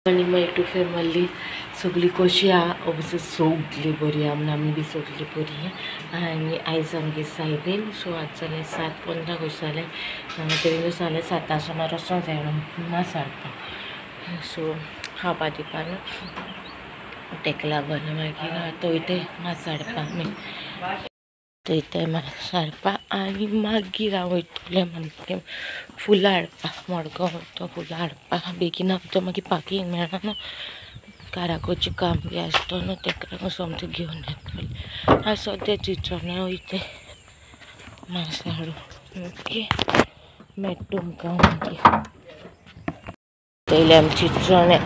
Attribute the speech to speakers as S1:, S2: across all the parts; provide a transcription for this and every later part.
S1: आनी my to family सगळी कशी आहा ऑब्वियसली सगळी बरी आहा म्हणून आमी बी सगळी बरी आहा. आनी आयज आमगे सायबीन सो आज जालें 7:15 कशें जालें तरी जालें 7 सुमार वचोंक जाय म्हणून मास हाडपाक. सो खावपा दिवपा न्हू तेका लागून मागीर आतां वयता मास हाडपाक आमी थंय मास हाडपाक आनी मागीर हांव वयतलें मागीर फुलां हाडपाक मडगांव वयता फुलां हाडपाक बेगीन आमचो मागीर पार्किंग मेळना न्हू काराकोचें काम बी आसता न्हू तेका लागून सोमतें घेवन येतलें. आतां सद्या चिंचोण्या वयता मास हाडूंक. ओके मेळटा तुमकां मागीर. येयले आमी चिंचोण्या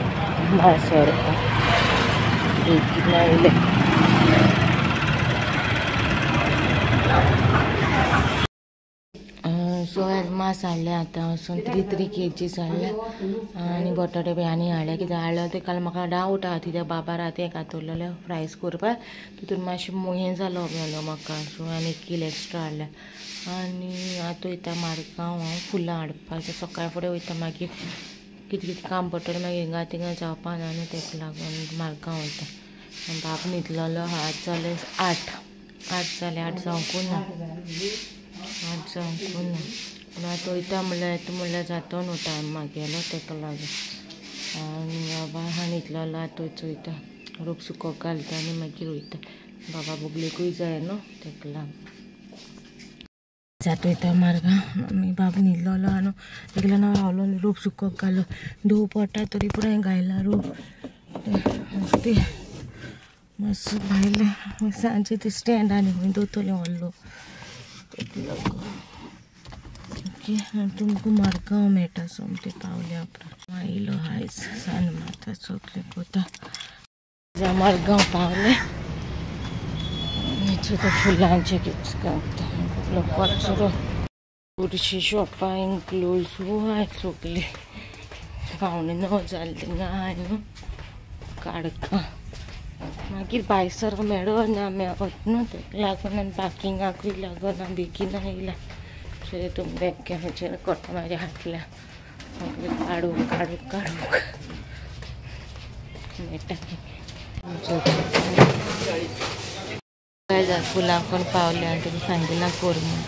S1: मास हाडपाक बेगीन आयले. सो हांवें मास हाडलें आतां वचून 3 केजीस हाडल्या आनी बटाटे बी आनी हाडले कित्याक हाडले ते काल म्हाका डावट आहा कित्याक बाबा राती घातलेले फ्रायज करपाक तितून मातशें हें जालो मेलो म्हाका. सो आनी 1 किल एक्स्ट्रा हाडल्या आनी आतां वयता मारगांव हांव फुलां हाडपाक. सकाळ फुडें वयता मागीर कितें कितें काम पडटलें मागीर हिंगा थिंगा जावपा ना न्हू तेका लागून मारगांव वयता. बाब न्हिदलेलो आहा. आतां जालें 8 जालें 8 जावंकू ना 8 जावंकू ना पूण आतां वयता म्हणल्यार येता म्हणल्यार जातो न्हू टायम मागेलो तेका लागून. आनी बाबा हा न्हिदलेलो आतां वयता रोप सुकोवंक घालता आनी मागीर वयता. बाबा बोगलेकूय जाय न्हू तेका लागून जाता वयता मार्गां. आमी बाब न्हिदलेलो आहा न्हू तेका लागून हांव रावलो रोप सुकोवंक घालो. धूव पडटा तरी पूण हांवें घायला रोप ते मातसो भायलें सांजे ते स्टँड आनी खंय दवरतलें व्हडलो. ओके तुमकां मारगांव मेळटा सोमतें पावल्या उपरांत. आयलो आयज सान माता सगळें कोता मारगांव पावलें. सुद्दां फुलांचें कितें कचरो चडशीं शॉपां इन्क्लोज आहाय सगळीं. 8:45 जालें थिंगा आहाय न्हू काडकां मागीर भायर सर मेळना मेळत न्हू तेका लागून आनी पार्किंगाकूय लागून हांव बेगीन आयला. सो तुमी बॅक कॅमेराचेर कोटा म्हाज्या हातल्या काडूंक काडूंक काडूंक मेळटा. काय फुलां कोण पावल्या आनी तुमी सांगिलां कर म्हूण.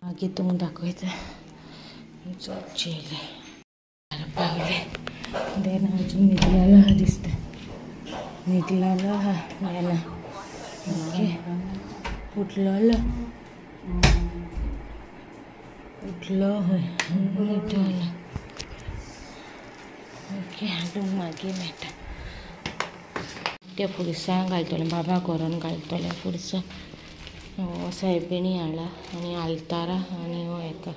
S1: मागीर तुमकां दाखयता चेले पावले. देना अजून न्हिदलेलो आहा दिसता न्हिदलेलो आहा देना. ओके उठलेलो उठलो हय न्हिदलो. ओके तुमकां मागीर मेळटा. ते फुरसां घालतलें बाबा करून घालतलें फुरसां. सायबिणी हाडला आनी आल्तारा आनी हो हेका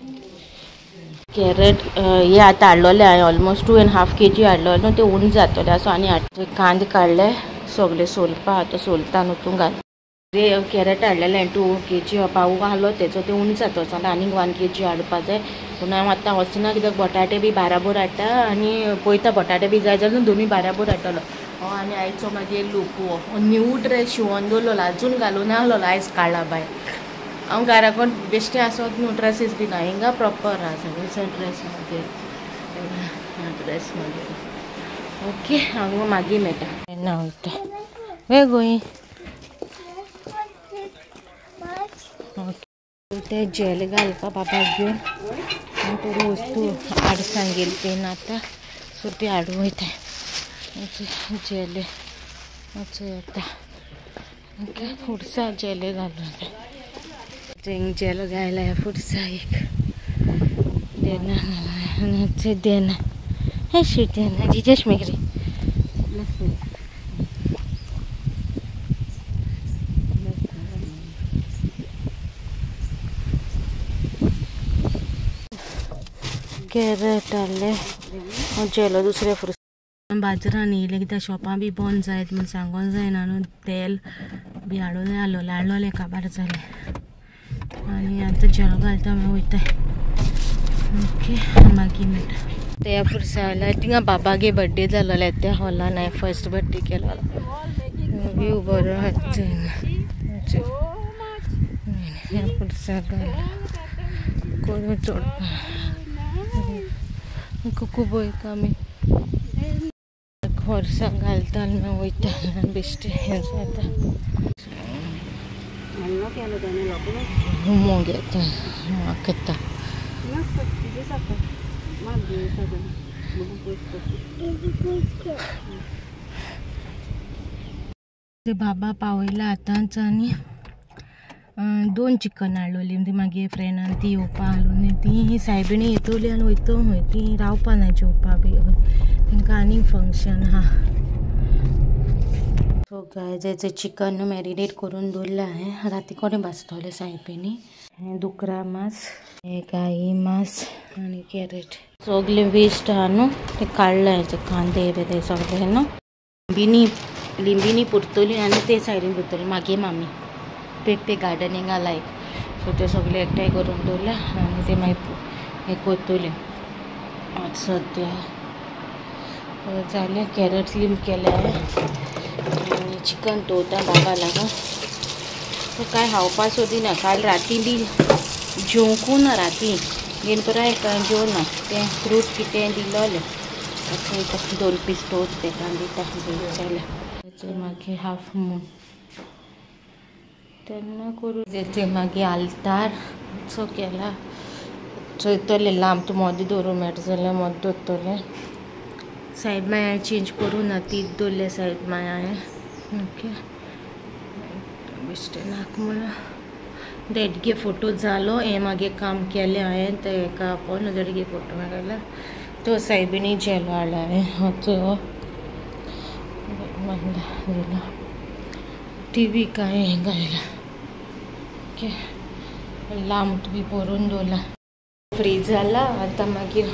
S1: कॅरट हे आतां हाडलोले हांवें ऑलमोस्ट 2.5 kg हाडलेलो न्हू ते उण जातले. सो आनी कांदे काडले सगळे सोलपा आतां सोलता न्हू तूं घाल. कॅरट हाडलेले हांवें 2 kg पाव आहलो तेचो ते उण जातो जाल्यार आनीक 1 kg हाडपा जाय. पूण हांव आतां वचना कित्याक बटाटे बी बाराबोर हाडटा आनी पळयता बटाटे बी जाय जाल्यार दोनूय बाराबोर हाडटलो. आनी आयचो मागीर लूक हो न्यू ड्रेस शिंवोन दवरलेलो आजून घालून आहलोलो आयज काडला भायर. हांव घराकोन बेश्टें आसत न्हू ड्रेसीस बी ना हिंगा प्रोपर आहा सगळे ड्रेस मागीर ड्रेस मागीर. ओके हांव मागीर मेळटा. ना वयता वे गोंय. ओके ते जेल घालपा बाबाक घेवन थोडी वस्तू हाड सांगेली तें आतां सो ती हाडूंक वयता जेले येता. ओके फुडसा जेले घालून जेलो घायला फुडसा एक देना देना हे शी देना जिजेश मेगरी. कॅरट हाडले जेलो दुसरे फुरसा. बाजारान येयलें कित्याक शॉपां बी बंद जायत म्हूण सांगोन जायना न्हू. तेल बी हाडून आहलोलें हाडलोलें काबार जालें. आनी आतां जेलो घालता मागीर वयता. ओके मागीर मेळटा. त्या फुरसाला थिंगा बाबागे बड्डे जालोले त्या हॉलान हांवें फर्स्ट बड्डे केलो. व्यू बरो आहा. ह्या फुरसाक कोण चोडपा खूब वयता आमी खोर्सां घालता आनी वयता बेश्टे हें जाता. मोग येता म्हाका बाबा पावयला आतांच. आनी 2 चिकन हाडलोली ती मागीर फ्रेंडान ती येवपा आसलोली ती सायबिणी येतली आनी वयतो खंय ती रावपा ना जेवपा बी तांकां आनीक फंक्शन आहा. सो गायज हेजें चिकन मॅरिनेट करून दवरलां हांवें. राती कोणें भाजतलें सायबिणी. हें दुकरा मांस, हें गाई मांस आनी कॅरेट. सगळें वेस्ट आहा न्हू तें काडलां हेजें कांदे बी ते सगळें न्हू. लिंबिनी लिंबिनी पुरतली आनी ते सायडीन पुरतली मागीर मामी ते ते गार्डनिंगा लायक. सो ते सगळे एकठांय करून दवरला आनी ते मागीर हें करतले. आतां सद्या जालें कॅरट स्लीम केलें आनी चिकन दवरता बाबा लागून. सो कांय खावपा सोदिना. काल राती बी जेवंकू ना. राती घेवन पुराय जेवना ना. तें फ्रूट कितें दिलोलें आतां 2 पीस टोस्ट तेका दिता जाल्यार मागीर हाफ मून तेन्ना करूं. तें मागीर आल्तार सो केला चोयतलें लांब तूं मोदें दवरूं मेळटा जाल्यार मोदें दवरतलें. सायड मागीर हांवें चेंज करूं ना तीच दवरलें सायड मागीर हांवें. ओके बेश्टें नाक म्हणून देडगे फोटो जालो. हें मागीर काम केलें हांवें तें हेका आपोवन देडगे फोटो काडला. तो सायबिणी झेलो हाडला हांवें हो मागीर टी व्ही कांय हें घायला. ओके लांब बी भरून दवरला. फ्री जाला आतां मागीर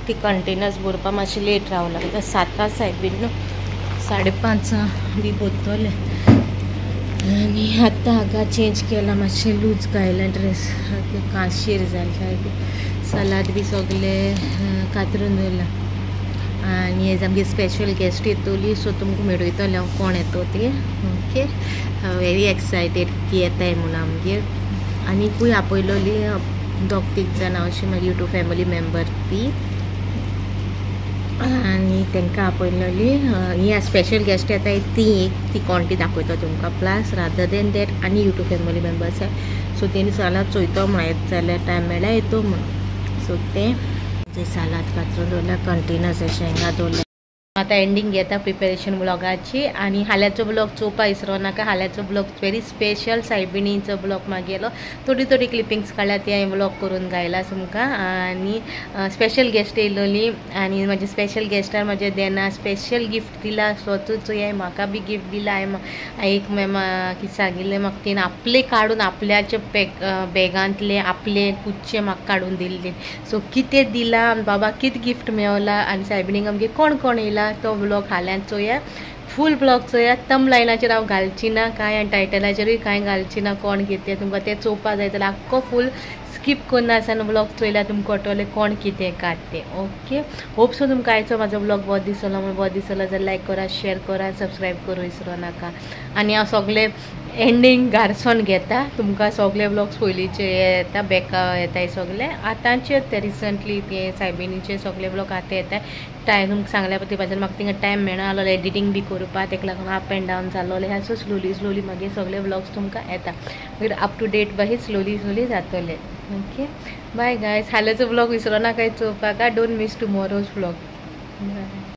S1: ती कंटेनर्स भरपा मातशें लेट रावला कित्याक 7 सायबीन न्हू 5:30 बी भरतलें. आनी आतां हांगा चेंज केला मातशें लूज घायला ड्रेस काशीर जालें सारकें. सलाद बी सगळें कातरून दवरलां. आनी हेज आमगे स्पेशल गेस्ट येतली सो तुमकां मेळयतलें हांव कोण येतो ती. ओके व्हेरी एक्सायटेड ती येताय म्हणून आमगेर. आनीकूय आपयलोली 2-3 जाणां अशी मागीर यूट्यूब फॅमिली मेंबर ती आनी तांकां आपयलोली. ही स्पेशल गेस्ट येताय ती एक ती कोण ती दाखयता तुमकां. प्लस रादर देन that आनी यूट्यूब फॅमिली मेंबर्स आसाय सो तेणी सालाद चोयतो म्हणून येत जाल्यार टायम मेळ्ळ्यार येतो म्हणून. सो तें सालाद कातरून दवरला कंटेनर्स शेंगा दवरल्या. आतां एंडींग घेता प्रिपेरेशन ब्लॉगाची. आनी हाल्याचो ब्लॉग चोवपा विसरो नाका. हाल्याचो ब्लॉग व्हेरी स्पेशल सायबिणीचो ब्लॉग मागेलो. थोडी थोडी क्लिपिंग्स काडल्या ती हांवें ब्लॉग करून घायला तुमकां. आनी स्पेशल गेस्ट येयलोली आनी म्हाजे स्पेशल गेस्टार म्हाजे देना स्पेशल गिफ्ट दिला. स्वतूच चोय म्हाका बी गिफ्ट दिला. हांवें एक कितें सांगिल्लें म्हाका तेणें आपलें काडून आपल्याचे बॅगांतलें आपलें कुच्चें म्हाका काडून दिल्लें. सो कितें दिलां बाबा कितें गिफ्ट मेवला आनी सायबिणीक आमगे कोण कोण येयला तो ब्लॉग हाल्यान चोया. फूल ब्लॉग चोया. तम लायनाचेर हांव घालची ना कांय आनी टायटलाचेरूय कांय घालची ना कोण कितें. तुमकां तें चोवपा जाय जाल्यार आख्खो फूल स्कीप करनासतना ब्लॉग चोयल्यार तुमकां कळटलें कोण कितें कात तें. ओके होप सो तुमकां आयचो म्हाजो ब्लॉग बरो दिसलो. म्हूण बरो दिसलो जाल्यार लायक करा, शेर करा, सबस्क्रायब करूं विसरो नाका. आनी हांव सगळें एंडींग घारसोन घेता. तुमकां सगळे ब्लॉग्स पयलींचे येता बॅका येताय सगळे आतांचे ते रिसंटली ते सायबिणीचे सगळे ब्लॉग आतां येताय. टायम तुमकां सांगल्या पळय पासून म्हाका थिंगा टायम मेळना आसलो एडिटींग बी करपाक तेका लागून अप एंड डावन जालोलें. सो स्लोली स्लोली मागीर सगळे ब्लॉग्स तुमकां येता मागीर अप टू डेट मागीर स्लोली स्लोली जातले. Okay bye guys. हाल्याचो ब्लॉग विसरो नाका चोवपाक. Don't miss tomorrow's blog. Bye.